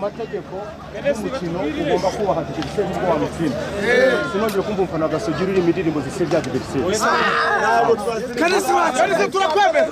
Mategeko y'umukino, ugomba kubaha adversaire nubwo wamutsinda. Sinongere kumva umufana wa Gasogi uririmba indirimbo zisebya adversaire. Kanisi wacu, Kanisi, turakwemera.